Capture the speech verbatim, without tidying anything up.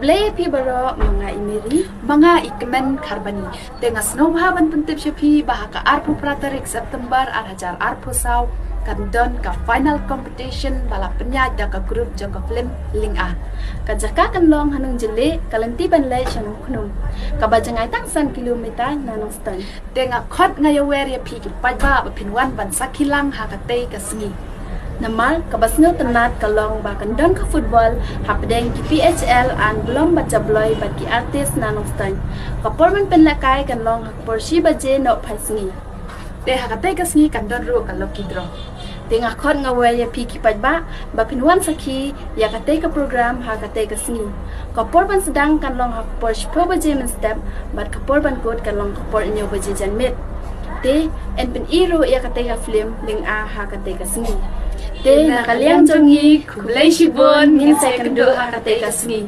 Khublei ïa phi baroh, ma nga i Mary. Ma nga i Kmen Kharbani. Te nga sngewbha ban pyntip sha phi ba ha ka arphew phra tarik September ar hajar arphew saw kan don ka final competition ba la pynïaid da ka group jong ka film Ling A. Ka jaka kan long ha Nongjyllieh, ka lynti ban leit sha Nongkhnum, kaba jngai tang san kilometer na Nongstoiñ. Te nga khot nga ïawer ïa phi ki paidbah ba phin wan ban sakhi lang ha katei ka sngi. Namar kaba sngewtynnat ka long ba kan don ka football hapdeng ki P H L An Blom Bad Jabloi bad ki artist na Nongstoiñ. Ka por ban pynlehkai kan long ha ka por shi baje nohphai sngi. Te ha katei ka sngi kan don ruh ka lucky draw. Te nga khot nga wer ïa phi ki paidbah ba phin wan sakhi ïa katei ka program ha katei ka sngi. Ka por ban sdang kan long ha ka por shiphew baje mynstep bad ka por ban kut kan long ka por hynñiew baje janmiet. Te yn pyni ruh ïa katei ka film Ling A ha katei ka sngi. Te na ka liang jong ngi, khublei shibun, ngin sa ïakynduh ha katei ka sngi.